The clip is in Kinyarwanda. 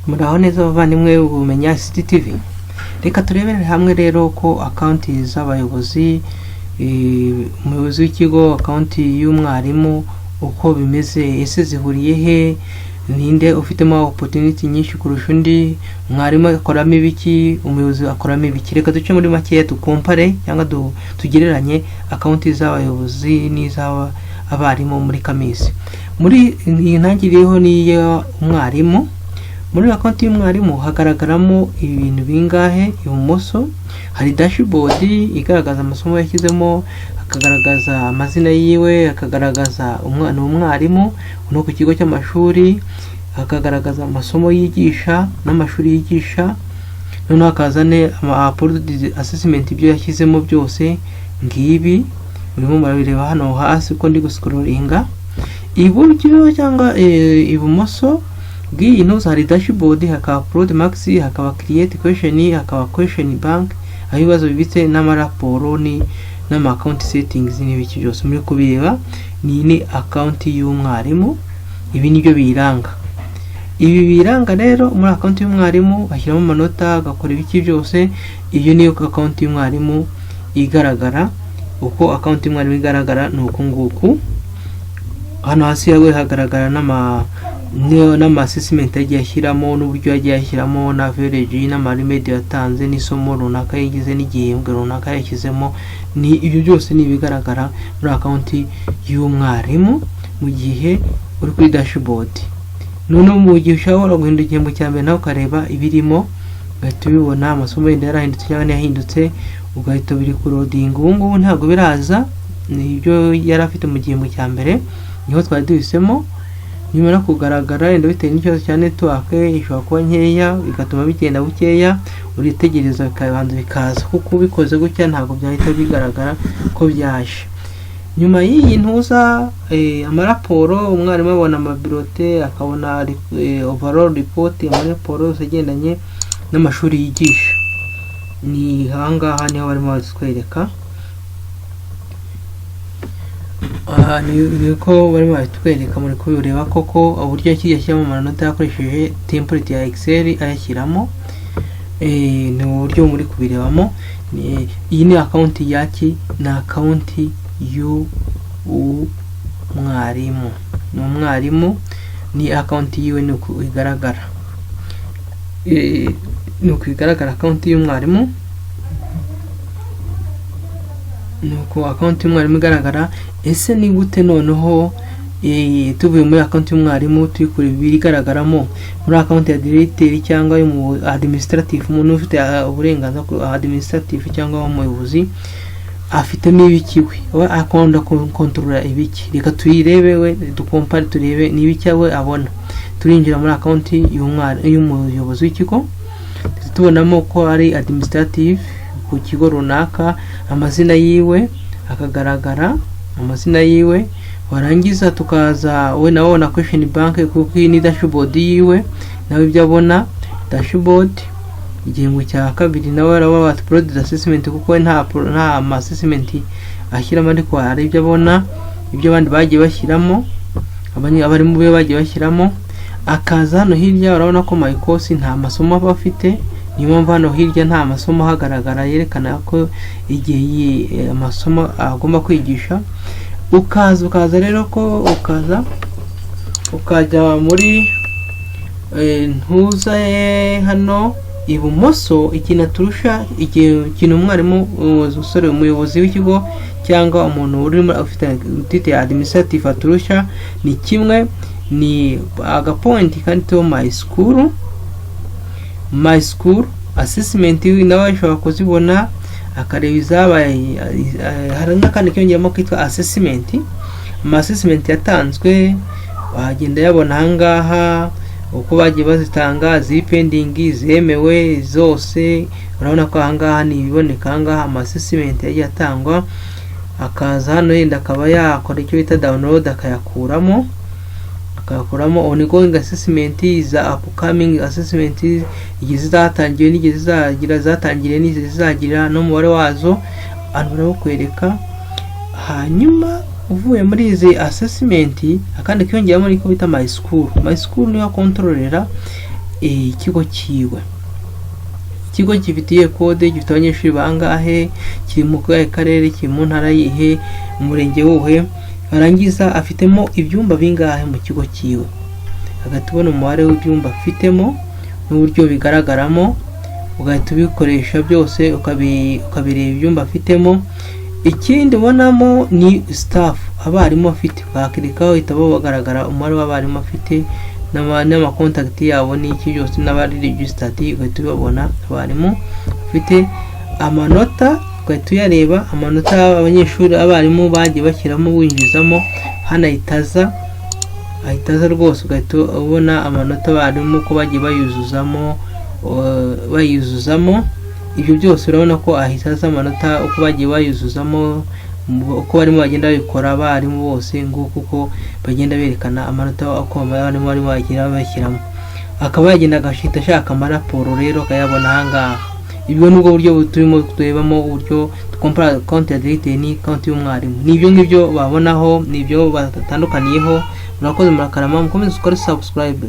Muraho neza abavandimwe b'Ubumenyi ICT TV. Reka turebere hamwe rero ko account z'abayobozi, umuyobozi w'ikigo, account y'umwarimu, uko bimeze. Ese zihuriye he? Ninde ufitemo opportunity nyinshi kurusha undi? Umwarimu akoramo ibiki? Umuyobozi akoramo ibiki? Reka duce muri makeya, ducompare cyangwa tugereranye account z'abayobozi n'iz'abarimu muri CAMIS. Muri iyi ntangiriyeho ni umwarimu. Muri account y'umwarimu hagaragaramo ibintu bingahe? Ibumoso hari dashboard igaragaza amasomo yashyizemo, akagaragaza amazina yiwe, akagaragaza umwana umwarimu no ku kigo cy'amashuri, akagaragaza amasomo yigisha n'amashuri yigisha. Noneho hakaza ama uploaded assessment, ibyo yashyizemo byose ngibi murimo murabireba hano hasi uko ndi guscrollinga. Iburyo cyangwa ibumoso bw'iyi ntuza hari dashboard, hakaba upload marks, hakaba create question, hakaba question bank aho ibibazo bibitse, n'amaraporo ni n'ama account settings n'ibiki byose muri kubireba. Ni account y'umwarimu, ibi nibyo biyiranga. Ibi biranga rero muri account y'umwarimu, ashyiramo amanota, agakora ibiki byose. Iyo niyo account y'umwarimu igaragara. Uko account y'umwarimu igaragara ni uku nguku. Hano hasi yawe hagaragara n'ama assessment yagiye ashyiramo, n'uburyo yagiye ashyiramo, na average, n'amaremedi yatanze, n'isomo runaka yagize, n'igihembwe runaka yashyizemo. Ni ibyo byose ni ibigaragara muri account y'umwarimu mu gihe uri kuri dashboard. Noneho mu gihe ushobora guhindura igihembwe cya mbere, nawe ukareba ibirimo, ugahita ubibona, amasomo yenda yarahindutse cyangwa ntiyahindutse, ugahita biri kuloadinga. Ubu ngubu ntabwo biraza, ni ibyo yari afite mu gihembwe cya mbere niho twari duhisemo. Nimara kugaragara, wenda bitewe n'ikibazo cya network ishobora kuba nkeya, bigatuma bigenda bukeya, uritegereza bikabanza bikaza, kuko ubikoze gutya ntabwo byahita bigaragara ko byaje. Nyuma y'iyi ntuza, amaraporo, umwarimu abona amabulletin, akabona overall report, amaraporo yose agendanye n'amashuri yigisha. Ni ahangaha niho barimo batwereka. Aha niko barimo baratwereka, muri kubireba koko uburyo yagiye ashyiramo amanota yakoresheje template ya Excel ayashyiramo. Ni uburyo muri kubirebamo. Iyi ni account yaki? Ni account y'umwarimu, ni umwarimu, ni account yiwe, ni uku igaragara. Ni uku igaragara account y'umwarimu, ni uko account y'umwarimu igaragara. Ese ni gute noneho, tuvuye muri account y'umwarimu, turi kureba ibigaragaramo muri account ya directeur cyangwa y'umu administrative, umuntu ufite uburenganzira ku administrative cyangwa umuyobozi, afitemo ibiki? We akunda controla ibiki? Reka tuyirebe, we ducompare, turebe ni ibiki we abona. Turinjira muri account y'umuyobozi w'ikigo, tubonamo ko ari administrative ku kigo runaka, amazina yiwe akagaragara, amazina yiwe. Warangiza tukaza, we nawe abona question bank, kuko iyi ni dashboard yiwe, nawe ibyo abona dashboard. Igihembwe cya kabiri nawe araba uploaded assessment, kuko we nta ama assessment ashyiramo, ariko hari ibyo abona, ibyo abandi bagiye bashyiramo, abarimu be bagiye bashyiramo. Akaza hano hirya, urabona ko my course nta masomo aba afite. Niyo mpamvu hano hirya nta masomo ahagaragara yerekana ko igihe amasomo agomba kwigisha. Ukaza rero ko ukaza ukajya muri ntuza hano ibumoso, ikintu aturusha, ikintu umwarimu, umusore, umuyobozi w'ikigo cyangwa umuntu urimo ufite titre ya administrative aturusha ni kimwe, ni agapoint kanditseho my school. My school assessment nawe ashobora kuzibona, akareba izabaye. Hari n'akandi kiyongeramo kitwa assessment, ama assessment yatanzwe wagenda yabona ahangaha, uko bagiye bazitanga, ziri pending, zemewe zose. Urabona ko ahangaha ni ibiboneka ahangaha, ama assessment yagiye atangwa. Akaza hano yenda akaba yakora icyo bita download, akayakuramo ongoing assessment, za upcoming assessment, igihe zatangiwe n'igihe zizagira, zatangiriye n'igihe zizagira n'umubare wazo, hano barawukwereka. Hanyuma uvuye muri izi assessment, akandi kiyongeramo niko bita my school. My school niyo controlera ikigo cyiwe. Ikigo gifitiye code, gifite abanyeshuri bangahe, kiri mu kahe karere, kiri mu ntara yihe, umurenge wuhe, arangiza afitemo ibyumba bingahe mu kigo cyiwe, agahita ubona umubare w'ibyumba afitemo n'uburyo bigaragaramo, ugahita ubikoresha byose, ukabireba ibyumba afitemo. Ikindi ubonamo ni staff, abarimu afite. Wakirikaho uhita bagaragara umubare w'abarimu afite n'ama contact yabo n'iki byose n'abari registered, ugahita ubabona. Abarimu afite, amanota ugahita uyareba, amanota abanyeshuri, abarimu bagiye bashyiramo, winjizamo hano ahita aza rwose, ugahita ubona amanota abarimu uko bagiye bayuzuzamo. Ibyo byose urabona ko ahita aza, amanota uko bagiye bayuzuzamo, uko barimo bagenda babikora abarimu bose. Nguko uko bagenda berekana amanota, uko abarimu barimo bagenda bashyiramo. Akaba yagenda agahita ashaka amaraporo rero, akayabona ahangaha. Ibyo ni ubwo buryo turimo turebamo, uburyo dukompara konti ya directeur ni konti y'umwarimu. Ni ibyo ngibyo babonaho, ni ibyo batandukaniyeho. Murakoze, murakarama, mukomeze ukore subscribe.